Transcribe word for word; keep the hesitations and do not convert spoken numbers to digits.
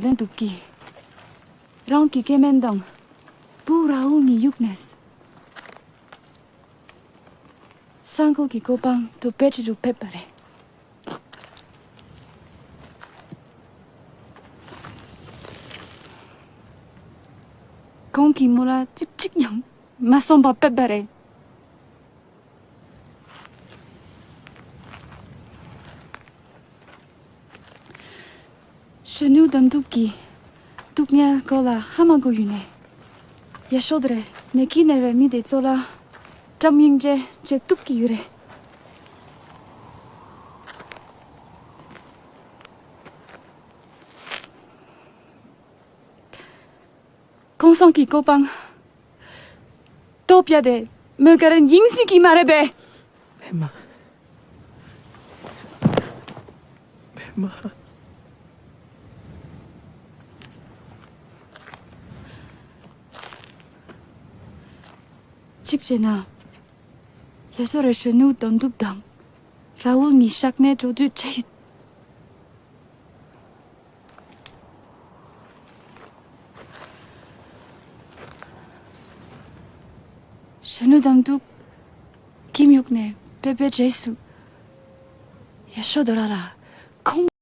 ལྡན་འདུག་གི། རང་གི་སྐྱེ་དམན་དང་བུ་ར་ཨུལ་གཉིས་གཡུགས་ནས། སང་ཀོ་གི་གོ་འཕང་དུ་བེད་སྤྱོད་དུ་ཕེབས་པ་རེད། ཁོང་གིས་མོ་ལ་ཚིག་གཅིག་ཀྱང་མ་གསུངས་པར་ཕེབས་པ་རེད། གཞོན་ནུ་དོན་གྲུབ་ཀྱིས་སྡུག་བསྔལ་སྐོར་ལ་ཧ་མ་གོ་ཡོད་ནས། ཡ་ཤོ་དྷ་རས་ནད་ཀྱིས་མནར་བའི་མི་དེ་ཚོ་ལ་བཀྲ་སྙིང་རྗེ་བྱེད་ཐུབ་ཀྱི་ཡོད་རེད། གོང་ས་གི་གོ་འཕང་ཐོབ་ཡ་དེ་མོས་ག་རེ་ཡིན་སྲིད་ཀྱི་མ་རེད་པས། མེ་མ། མེ་མ། གཅིག་བྱས་ན། ཡ་ཤོ་དྷ་རས་གཞོན་ནུ་དོན་གྲུབ་དང་ར་ཨུལ་གཉིས་ཤག་ནས་འགྲོ་དུས་བྲེལ་ཡོད། གཞོན་ནུ་དོན་གྲུབ་ཁྱིམ་ཡུག་ནས་ཕེབས་པའི་རྗེས་སུ། ཡ་ཤོ་དྷ་ར་ལ་ཁོང་།